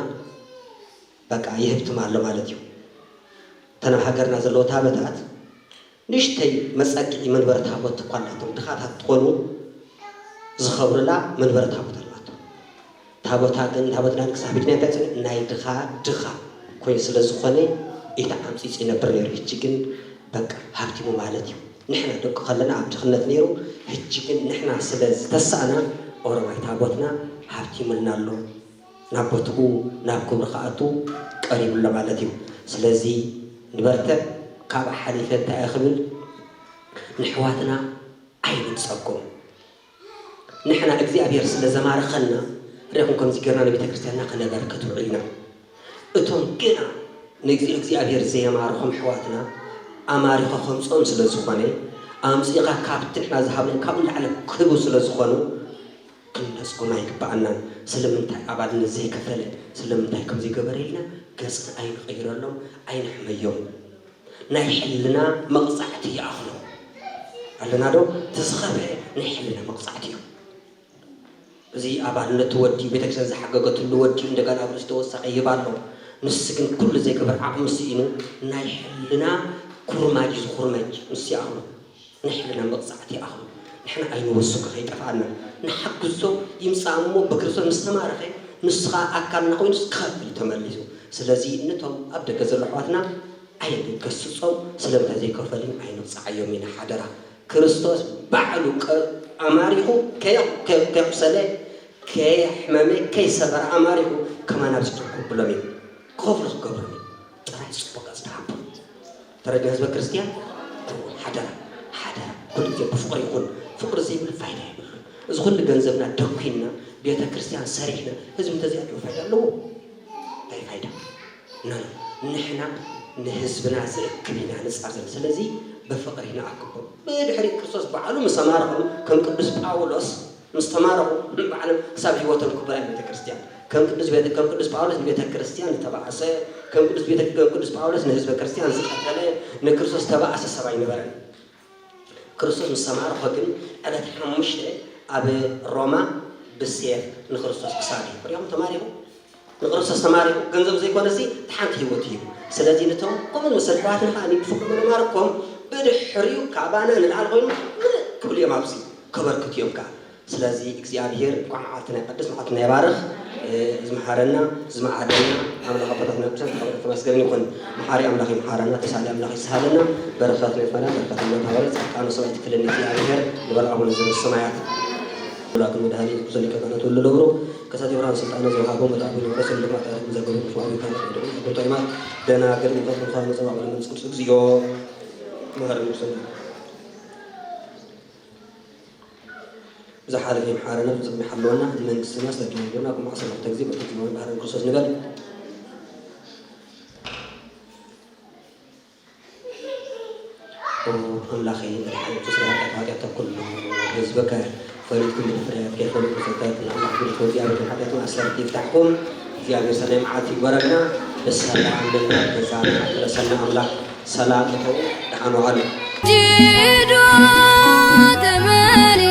በቃ ይህብትም ኣሎ ማለት እዩ። እተን ኣብ ሃገርና ዘለዉ ታቦታት ንእሽተይ መጸግዒ መንበሪ ታቦት እኳ ኣላቶም። ድኻታት ትኾኑ ዝኸብሩላ መንበሪ ታቦት ኣላቶም። ታቦታ ግን፣ ታቦትና ግን ክሳብ ሂድና እንታይ ጽንዕ ናይ ድኻ ድኻ ኮይኑ ስለ ዝኾነ ኢቲ ዓምጺጹ ይነብር ነይሩ። ሕጂ ግን በቃ ሃብቲሙ ማለት እዩ። ንሕና ደቁ ከለና ኣብ ድኽነት ነይሩ። ሕጂ ግን ንሕና ስለ ዝተሳእና ኦሮማይ ታቦትና ሃብቲሙልና ኣሎ። ናብ ቦትኡ ናብ ክብሩ ክኣቱ ቀሪቡ ኣሎ ማለት እዩ። ስለዚ ንበርትዕ። ካብ ሓሊፈ እንታይ እየ ክብል? ንሕዋትና ኣይንጸጎም። ንሕና እግዚኣብሔር ስለ ዘማረኸና ርኢኹም ከምዚ ጌርና ንቤተ ክርስቲያንና ከነበርክት ውዒልና። እቶም ገና ንእግዚ እግዚኣብሔር ዘየማረኾም ኣሕዋትና ኣማሪኾ ከምጽኦም ስለ ዝኾነ ኣምጺእኻ ካብቲ ንሕና ዝሃብናዮም ካብ ንላዕሊ ክህቡ ስለ ዝኾኑ ክንነጽጎም ኣይግብኣናን። ስለምንታይ ኣባልነት ዘይከፈለ ስለምንታይ ከም ዘይገበረ ኢልና ገጽና ኣይንቕይረሎም ኣይንሕመዮም። ናይ ሕልና መቕጻዕቲ ይኣኽሎ። ኣለና ዶ? እቲ ዝኸፍአ ናይ ሕልና መቕጻዕቲ እዩ። እዚ ኣባልነቱ ወዲ ቤተክርስትያን ዝሓገገትሉ ወዲ እንደገና ኣብ ርእሲ ተወሳኺ ይህብ ኣሎ። ንሱ ግን ኩሉ ዘይገበር ዓቕሚ ስኢኑ ናይ ሕልና ኩርማጅ ዝኹርመጅ ንሱ ይኣኽሎ። ናይ ሕልና መቕጻዕቲ ይኣኽሎ። ንሕና ኣይንወስኮ ከይጠፍኣና ንሓግዞ። ይምጻእ እሞ ብክርስቶስ ምስ ተማረኸ ንሱ ኸኣ ኣካልና ኮይኑስ ክኸፍል እዩ ተመሊሱ። ስለዚ ነቶም ኣብ ደገ ዘለዉ ኣሕዋትና ኣይንገስጾም፣ ስለምንታይ ዘይከፈልዩ ኣይንቕጻዓዮም ኢና ሓደራ። ክርስቶስ ባዕሉ ቀ-፣ ኣማሪኹ ከየ-፣ ከ-፣ ከየቑሰለ፣ ከየሕመመ፣ ከይሰበረ ኣማሪኹ ከማን ኣብዚ ትኩር ብሎም እዩ። ክኸፍሉ ክገብሮም እዩ። ጥራይ ጽቡቕ ገጽ ድሃቦም። ተረድዮ ህዝበ ክርስቲያን? እወ፣ ሓደራ፣ ሓደራ። ኩሉ ግዜ ብፍቕሪ ይኹን። ፍቕሪ ዘይብሉ ፋይዳ የብሉን። እዚ ኩሉ ገንዘብና ደኲንና፣ ቤተ ክርስቲያን ሰሪሕና፣ ህዝቢ እንተዘይኣትዩ ፋይዳ ኣለዎ? እንታይ ፋይዳ? ኖ፣ ኖ። ንሕና ንህዝብና ዝእክብ ኢና ንጻር ዘለና። ስለዚ ብፍቕሪ ንኣክቦ። ብድሕሪ ክርስቶስ ባዕሉ ምስ ኣማረኾም፣ ከም ቅዱስ ጳውሎስ ምስ ተማረኹ፣ ባዕሎም ክሳብ ህይወቶም ክቡር ቤተ ክርስቲያን። ከም ቅዱስ ቤተ-፣ ከም ቅዱስ ጳውሎስ ንቤተ ክርስቲያን ዝተባእሰ፣ ከም ቅዱስ ቤተ-፣ ከም ቅዱስ ጳውሎስ ንህዝበ ክርስቲያን ዝቐተለ፣ ንክርስቶስ ዝተባእሰ ሰብ ኣይነበረን። ክርስቶስ ምስ ተማረኾ ግን ዕለት ሓሙሽተ ኣብ ሮማ ብሴፍ ንክርስቶስ ክሳዱ እዩ። ሪኦም ተማሪኹ፣ ንክርስቶስ ተማሪኹ፣ ገንዘብ ዘይኮነሲ፣ እቲ ሓንቲ ህይወት እዩ። ስለዚ ነቶም ከምኡ መሰል ኣሕዋትና ከኣ ብፍቕሪ ምንማርኮም፣ ብድሕሪኡ ካባና ንላዕሊ ኮይኑ ምልእ ክብሉ እዮም ኣብዚ፣ ከበርክቱ እዮም ከኣ። ስለዚ እግዚኣብሔር እንኳዕ መዓልትና ይቐድስ፣ መዓልትና ይባርኽ። እ፣ ዝመሓረና፣ ዝመዓደና ኣምላኽ ኣቦታትና ቅዱሳን ተመስገን ይኹን። መሓሪ ኣምላኽ ይምሓረና፣ ተሳሊ ኣምላኽ ይስሃለና። በረኸት ናይ ፋና፣ በረኸት ናይ ተባረ፣ ጻድቃን ሰማዕት ክለኒ እግዚኣብሔር፣ ንበል ኣቡነ ዘበሰማያት። ኣምላክ መድኃኒ ኢየሱስ ሊቀ ካህናት ወልደ ለብሩ፣ ከሳቴ ብርሃን ስልጣነ ዘውሃቦ፣ መጣ ኣቡነ ወረስ ወልደ ማርያም ዘገቡ፣ ክፉ ኣቡነ ካህናት ወልደ፣ ክፉ ታይማት፣ ደናግል፣ ምፈት ምዃን፣ መጸባበል መንግስት ቅዱስ እግዚኦ፣ መሐረኒ ቅዱሳን። ዝሓለፈ ይምሓረና፣ ዝቕድሚ ይሓልወና፣ ንመንግስትና ሰላም ይሃበና፣ ኣብ ማእሰር ተግዚእ በርትዕ ዝመሩ ባህርን ክርስቶስ ንበል። ኦ ኣምላኸይ፣ መድሓኒ ስለ ኃጢኣት፣ ኃጢኣት ኩሉ ህዝብከ ፈሊጥኩም ብድፍረት፣ ከይፈለጡ ሰተት፣ ንኣምላኽ ብድፍረት እግዚኣብሔር ኃጢኣት ማእሰርቲ ይፍታሕኩም። እግዚኣብሔር ሰናይ መዓልቲ ይግበረልና። ብሰላም ንናብ ገዛና ይመለሰልና ኣምላኽ። ሰላም እተው፣ ደሓን ዋሉ። ጅዶ ተመሊ